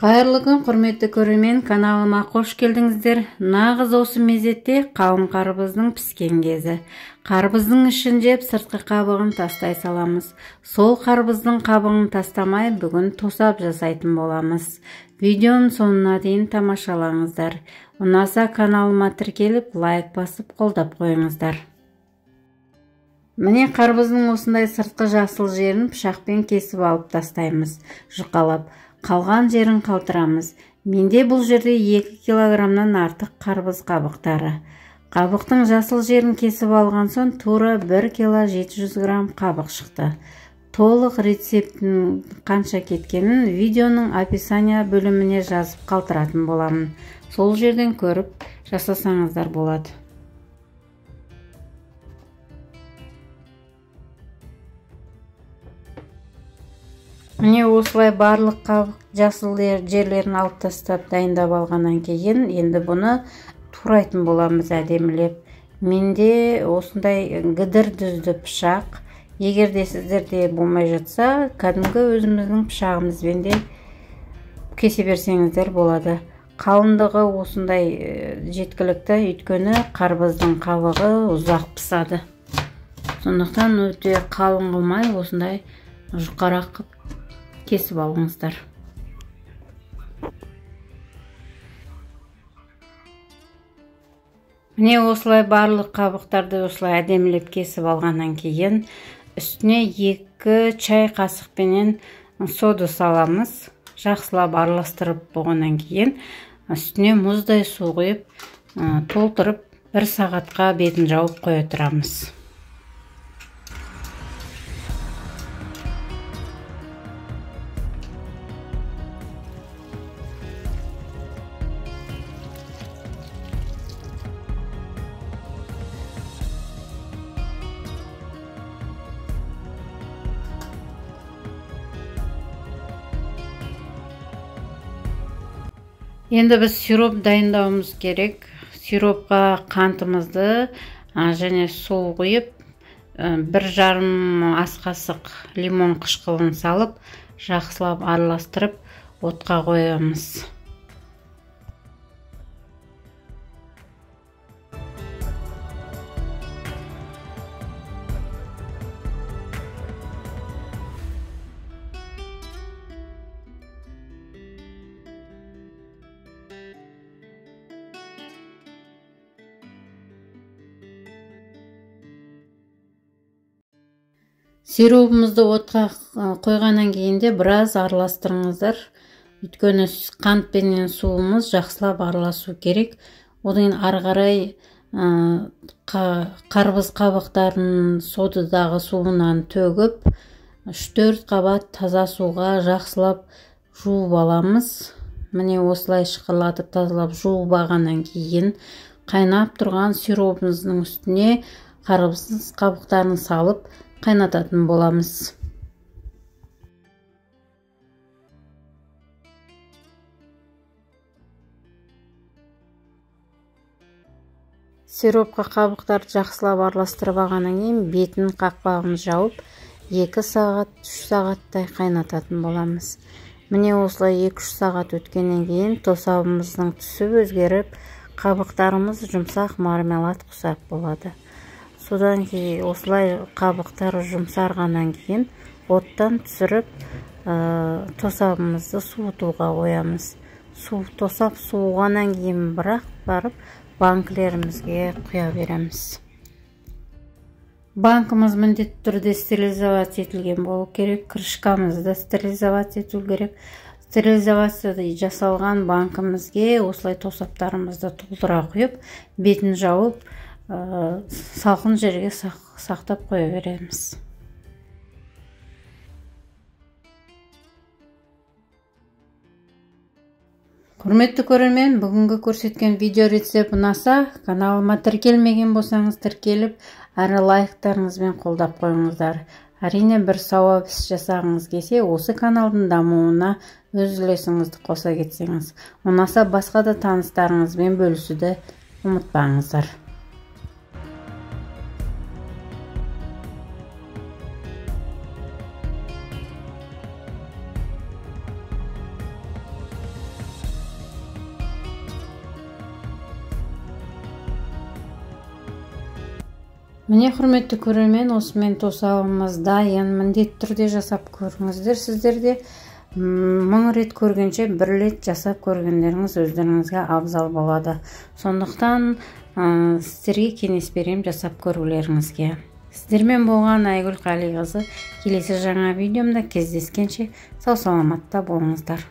Қайырлы күн, құрметті көрермен, каналыма қош келдіңіздер. Нағыз осы мезетте қауын қарбыздың піскен кезі. Қарбыздың ішін жеп, сыртқы қабығын тастай саламыз. Сол қарбыздың қабығын тастамай, бүгін тосап жасайтын боламыз. Видеоның соңына дейін тамашалаңыздар. Ұнаса каналыма тіркеліп, лайк басып қолдап қойыңыздар. Міне қарбыздың осындай сыртқы жасыл жерін пышақпен кесіп алып тастаймыз, жұқалап. Қалған жерін қалтырамыз. Менде бұл жерде 2 килограммнан артық қарбыз қабықтары. Қабықтың жасыл жерін кесіп алған соң тура 1 кило 700 грамм қабық шықты. Толық рецептің қанша кеткенін видеоның описания бөліміне жазып қалтыратын боламын. Сол жерден көріп жасасаңыздар болады. Міне осылай барлық қабық жасыл жерлерін алып тастап дайындап алғаннан кейін енді бұны турайтын боламыз әдемілеп. Менде осындай гідір дүзді пышақ. Егер де сіздерде болмай жатса, кәдімгі өзіміздің пышағымызбен де кесе берсеңіздер болады. Қалыңдығы осындай жеткілікті, өйткені қарбыздың қабығы ұзақ пысады. Сондықтан өте қалың қылмай осындай жұқарақ қып кесіп алыңыздар. Міне осылай барлық қабықтарды осылай әдемілеп кесіп алғаннан кейін үстіне 2 чай қасықпенен сода саламыз. Жақсылап араластырып болғаннан кейін үстіне мұздай су құйып, толтырып 1 сағатқа бетін жауып қоя тұрамыз. Енді біз сироп дайындауымыз керек. Сиропқа қантымызды және су құйып, 1,5 ас қасық лимон қышқылын салып, жақсылап араластырып отқа қоямыз. Сиробымызды отқа қойғаннан кейін де біраз араластырыңыздар. Өйткені қант пенен суымыз жақсылап араласу керек. Одан кейін ары қарай қарбыз қабықтарын содадағы суынан төгіп, 3-4 қабат таза суға жақсылап жуып аламыз. Міне осылай шықырлатып тазалап жуып алғаннан кейін қайнап тұрған сиробымыздың үстіне қарбыз қабықтарын салып қайнататын боламыз. Сиропқа қабықтарды жақсылап араластырып алғаннан кейін бетін қақпағын жауып 2 сағат, 3 сағаттай қайнататын боламыз. Міне осылай 2-3 сағат өткеннен кейін тосабымыздың түсі өзгеріп, қабықтарымыз жұмсақ мармелад құсап болады. Содан кейін осылай қабықтары жұмсарғаннан кейін оттан түсіріп, тосабымызды суытуға қоямыз. Тосап суығаннан кейін бірақ барып банкілерімізге құя береміз. Банкіміз міндетті түрде стерилизация етілген болу керек. Крышкамызды да стерилизация ету керек. Стерилизация жасалған банкімізге осылай тосаптарымызды толтыра құйып, бетін жауып, салқын жерге сақтап қоя береміз. Құрметті көрермен, бүгінгі көрсеткен видео рецепт ұнаса, каналыма тіркелмеген болсаңыз тіркеліп, әрі лайктарыңызбен қолдап қойыңыздар. Әрине бір сауап іс жасағыңыз келсе, осы каналдың дамуына өз үлесіңізді қоса кетсеңіз. Ұнаса басқа да таныстарыңызбен бөлісуді ұмытпаңыздар. Міне, құрметті көрермен, осымен тосабымыз дайын. Міндетті түрде жасап көріңіздер. Сіздер де мың рет көргенше, бір рет жасап көргендеріңіз өздеріңізге абзал болады. Сондықтан сіздерге кеңес беремін жасап көрулеріңізге. Сіздермен болған Айгүл Қалиқызы. Келесі жаңа видеомда кездескенше сау саламатта болыңыздар.